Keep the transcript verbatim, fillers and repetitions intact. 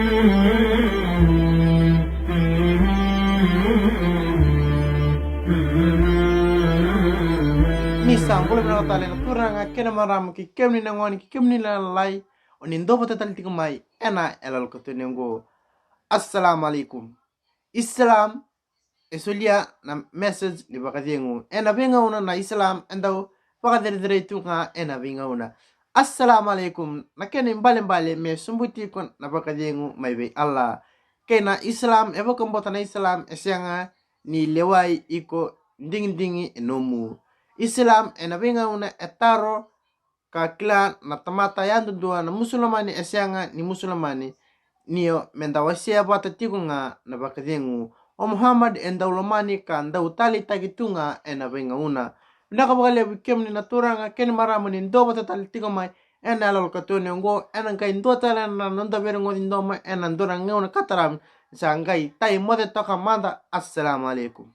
Ni sa bula vinaka tale na turaga kei na marama, kei kemuni na gone kei kemuni na lalai, o ni dou vata tale tiko mai ena yaloyalo katoni oqo. Assalamu alaikum. Islam e solia na message ni vakacegu. Ena veigauna na Islam e dau vakacerecerei tu ga ena veigauna. Assalamu alaikum. Na kena ibalebale me sobuti iko na vakacegu mai vei Allah. Kei na Islam e vakabauta na Islam e sega ni lewai iko digidigi e nomu. Islam ena veigauna e taro ka kila na tamata yadudua na Musulamani e sega ni Musulamani, ni o me da wasea vata tiko ga na vakacegu. O Muhammad e dau lomani ka dau taleitaki tu ga ena veigauna. Vinaka vakalevu kemuni na turaga kei na marama ni dou vata tale tiko mai ena yaloyalo katoni oqo. Ena qai dua tale na noda veirogoci domo ena dua na gauna ka tarava. Sa qai tai moce toka mada. Assalamu alaikum.